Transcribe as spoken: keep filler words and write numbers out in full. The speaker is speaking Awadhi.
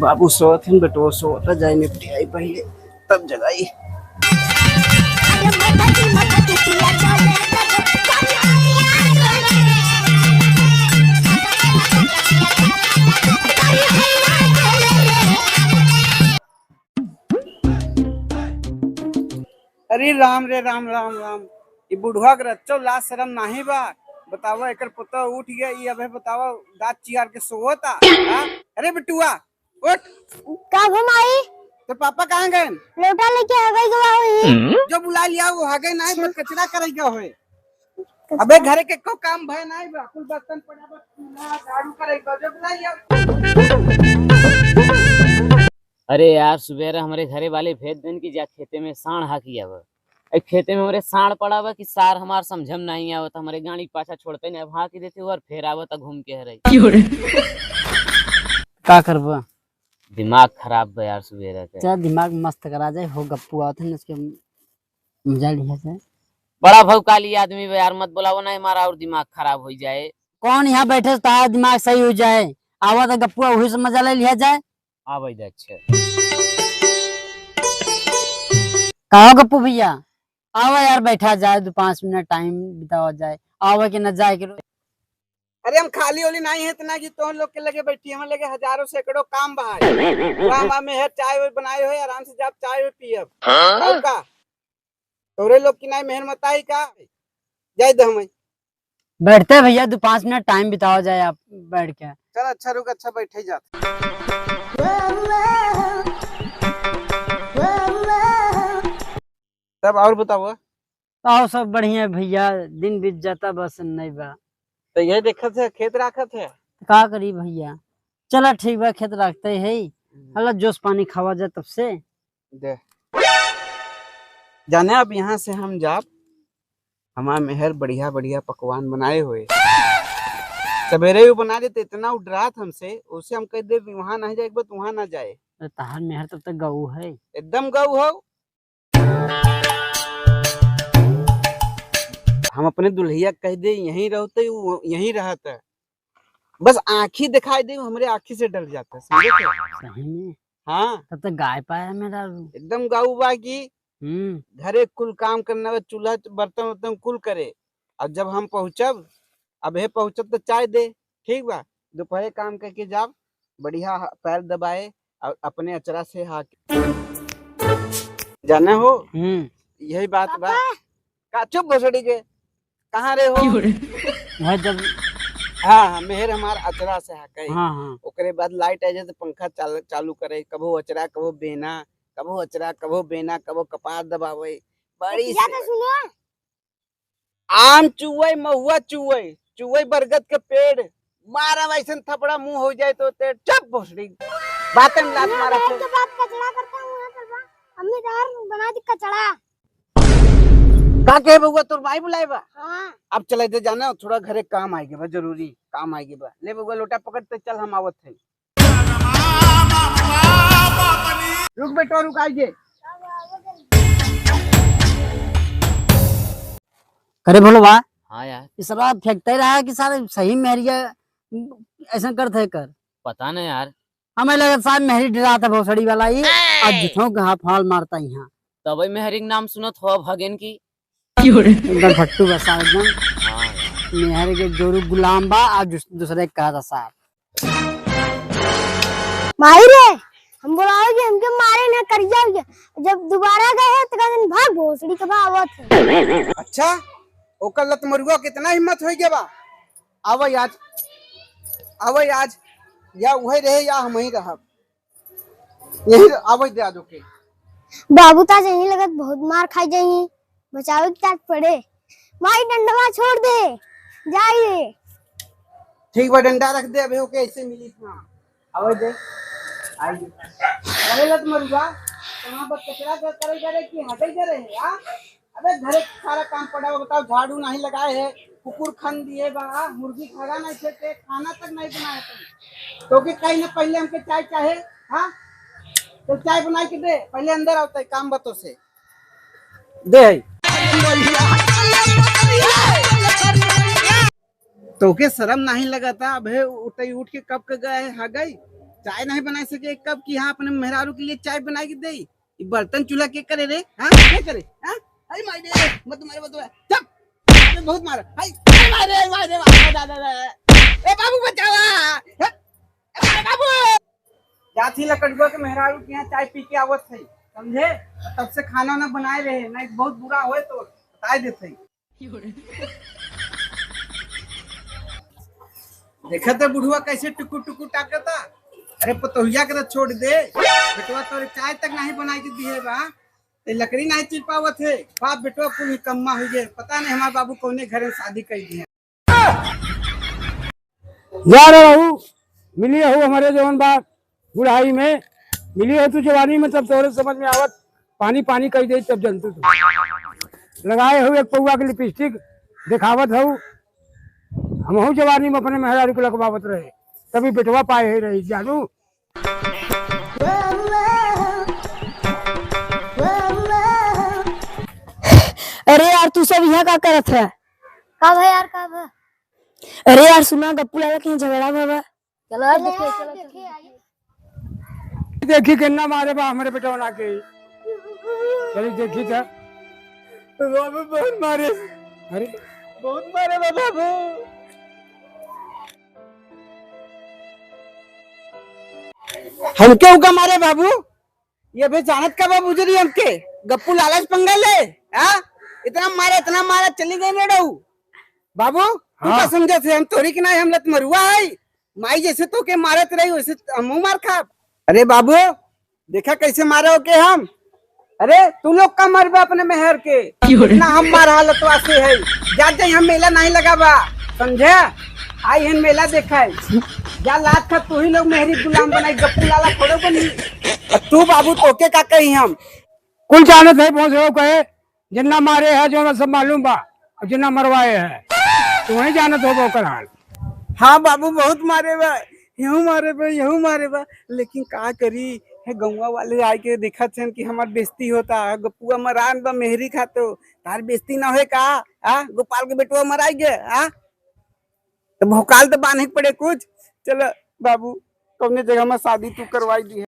बाबू सोत हन, बेटो सोत, जाए निपटी आई पहले, तब जगाई। अरे राम रे राम, राम राम। ई बुढ़वा के रच्चो लाज शरम नाहीं बा। बतावा, एकर पुतवा उठ गया, ई अबे बतावा, दाँत चियार के सोवता। हाँ? अरे बिटुआ, उठ। का भो माई? तोर पापा कहाँ गए? लोटा लेके हगई गवा होई। जो बुला लिया, वो हगई नाहीं, बस कचरा करे गवा होई। अबे घरे के को काम भय नाहीं बा, कुल बर्तन पड़ा बा, चूल्हा, झाड़ू करे गवा, जो बुला लिया। अरे यार, सुबेरे हमरे घरे वाले भेज देन कि जा खेते में साँड़ हाँकी आवा। ए, खेते में हमरे साँड़ पड़ा बा कि सार हमार समझम नाहीं आवत, हमरे गाड़ी पाछा छोड़ते नहीं, अब हाँकी देते और फिर आवत घूम के हरे। का करबा? दिमाग खराब बा यार सुबेरे के। चल दिमाग मस्त करा जाए, हो गप्पू आवत है ना, उसके मजा लिया जाए। बड़ा भौकाली आदमी बा यार, मत बुलावा ना हमारा और दिमाग खराब होइ जाए। कौन यहाँ बैठे से तारा दिमाग सही होइ जाए? आवा तो गप्पुआ वही से मजा ले लिया जाए। आवे दे, अच्छा। का हो गप्पू भैया, आवा यार, बैठा जाए, दो पाँच मिनट टाइम बितावा जाए, आवे के न जाए के रो-। अरे हम खाली होली नाहीं है इतना कि तोहन लोग के लगे बैठी, हमरे लगे हजारों सैकड़ों काम बा है। वहाँ हमार मेहर चाय वाय बनाए होए, आराम से जाब चाय वाय पियब। हाँ? और का? तोरे लोग की नाई मेहर मताई का? जाए दे हमें। बैठते भैया, दो पाँच मिनट टाइम बितावा जाए आप बैठ के। चल अच्छा रुक, अच्छा बैठे जात। तब और बताओ। आओ सब बढ़िया भैया, दिन बीत जाता बस नहीं बा। तो ये देखत है खेत राखत है। का करी भैया, चला ठीक बा, खेत राखते है। हम्म। हला जोश पानी खावा जाए तब से। दे। जाने अब यहाँ से हम जाब, हमार मेहर बढ़िया बढ़िया पकवान बनाए हुए। सवेरे ही बना देते, इतना उ डरात हमसे, उसे हम कह दे वहाँ नहीं जाए, एक बार वहाँ ना जाए। अरे तहार मेहर तब तक गऊ है। एकदम गऊ हो। हम अपने दुल्हिया कह दे यहीं रहते, वो यहीं रहता। बस आँखी दिखाई दे, हमरे आँखी से डर जाता है, समझे क्या? सही में? हाँ। तब तो गाय पाया मेरा रू। एकदम गाऊ बा की। हम्म। घरे कुल काम करने में चूल्हा बर्तन वर्तन कुल करे। और जब हम पहुँचब, अब हे पहुँचब तो चाय दे, ठीक बा? दोपहरे काम करके जाब, बढ़िया हा-, पैर दबाए और अपने अचरा से हाके। जाना हो? हम्म। यही बात बा। पापा। का चुप भोसड़ी के? कहाँ रे हो? क्यों रे? वह जब हाँ, हाँ, मेहर हमार अचरा से हाके। हाँ, हाँ। ओकरे बाद लाइट आ जाए तो पंखा चाल-, चालू करे, कबो अचरा, कबो बेना, कबो अचरा, कबो बेना, कबो कपार दबावे। बड़ी बतिया से तो सुनो। आम चुवई, महुआ चुवई, चुवई बरगद के पेड़, मारा वैसन थपड़ा मुँह हो जाए तो ते चुप भोसड़ी। बातें में लात हमें मारा बहन थे। के बाप कचड़ा करता हूँ, वहाँ पर बा। अम्मी दार बना दी कचड़ा। का कहे बउआ, तोर माई बुलाए बा? हाँ। अब चले दे जाना, थोड़ा घरे काम आएगे बा, जरूरी काम आएगे बा। ले बउआ, लोटा पकड़ ते चल, हम आवत है। रुक बेटो, रुक, आइए। करे भोलवा। हाँ यार। ई सरवा फेंकते रहा कि सारे सही मेहरिया ऐसा करते कर। पता नहीं यार। हमें लगा साहब मेहरी डरात है भोसड़ी वाला ही। आज जिथों के हाथ फाल मारता यहाँ। तबे मेहरी के नाम सुनत हो भगेन की। एकदम फट्टू बा साहब एकदम। हाँ यार। मेहर के जोरू गुलाम बा, आज दूस-, दूसरे के कहता साहब। माई रे, हम बोलावे कि हमके मारे ना करिया हो गया। जब दोबारा गए हैं तो कहते हैं, "भाग भोसड़ी के बा आवत है।" अच्छा, ओकर लतमरुआ कितना हिम्मत हो गया बा? आवे आज, आवे आज, या वही रहे या हम ही रहब। यही आवे दे आज ओके। बाबू ता यही लगत बहुत मार खाई जाई, बचावे की तात पड़े। माई डंडवा छोड़ दे, जाइए। ठीक बा, डंडा रख दे, अबे ओके ऐसे मिली था। आवे दे, आइए। अरे लत मरुआ, कहाँ पर कचरा कर, करे करे कि हटे करे है, हाँ? अबे घरे के सारा काम पड़ा हुआ, बताओ, झाड़ू नहीं लगाए है, कुकुर खन दिए बा, मुर्गी खागा नहीं थे, ते खाना तक नहीं बनाए तुम। तो के कहीं ना पहले हमके चाय चाहे, हाँ? तो चाय बनाई के दे, पहले अंदर आवता है, काम बतो से। दे है। तोके शर्म नहीं लगता? अबे उठे, उठ के कब के गए है, हगई? चाय नहीं बनाए सके एक कप कि हाँ, अपने मेहरारू के लिए चाय बनाए के दे? ये बर्तन चूल्हा के करे रे? हाँ, के करे? हाँ? अरे माई रे, मत मारे, मत मारे। चुप! अरे बहुत मारा। हाय, अरे माई रे, माई रे, माई रे, दादा रे। ए बाबू बचावा। ए, ए बाबू। जात ही लकड़ुआ के मेहरारू के यहाँ चाय पी के आवत है, समझे? तब से खाना ना बनाए रहे, नहीं बहुत बुरा होए तो बताए देते। देखत है बुढ़वा कैसे टुकुर टुकुर ताकता। अरे पतोहिया के तो छोड़ दे, बेटवा तोरे चाय तक नहीं बनाई के दिए बा, ते लकड़ी नहीं चिर पावत है। बाप बेटवा कुल निकम्मा हुई है, पता नहीं हमार बाबू कौने घर में शादी कर दिए। जा रहा हूँ, मिली हो हमारे जवन बा बुढ़ाई में, मिली हो तू जवानी में, तब तोरे समझ में आवत, पानी पानी कई दे तब जनतू तू। लगाए हो एक पौआ के लिपस्टिक, दिखावत हो, हमहू जवानी में अपने मेहरारू को लगवावत रहे, तभी बेटवा पाए है रही जानू। अरे यार, तू सब यहाँ का करत है? का भाई यार, का भा? अरे यार, सुना, गप्पू लाला के यहाँ झगड़ा भवा। चलो यार, देखे, चलो, चलो। देखी केन्ना मारे बा हमरे बेटवा ना के। चली देखी था। बाबू बहुत मारे। अरे बहुत मारे बा बाबू। हमके उका मारे बाबू? ये अबे जानत का बा बुजुर्ग हमके? गप्पू लालच पंगा ले, हाँ? इतना मारा, इतना मारा, चली गई मेडऊ। बाबू, तू हाँ। का समझत है? हम तोरी के नाई, हम लत मरुआ है। माई जैसे तोके मारत रही, वैसे हमहू मार खाब। अरे बाबू, देखा कैसे मारे ओके हम। अरे, तू लोग का मरबे अपने मेहर के? क्यों रे? इतना हम मार हालतवा से है। जा, जा, हम मेला नहीं लगाबा, समझे? आई हन मेला देखाई। जा, लात खा, तू ही लोग मेहरी गुलाम बनाई, गप्पू लाला थोड़े बनी। अब तू बाबू, तोके का कही हम? कुल जानत है, पहुंच रहो कहे, जिन्ना मारे है, जो सब मालूम बा, और जिन्ना मरवाए है, तू वही जानत होबो ओकर हाल। हाँ बाबू, बहुत मारे बा, यहू मारे बा, यहू मारे बा, लेकिन का करी, है गौवा वाले आए के देखत हन कि हमार बेइज्जती होता, गपुआ मरान बा मेहरी खातो, तार बेइज्जती ना होए का? आ, गोपाल के बेटवा मराई गे, आ? तो भौकाल तो बांधे के पड़े कुछ। चलो बाबू, कौने जगह में शादी तू करवाई दी है।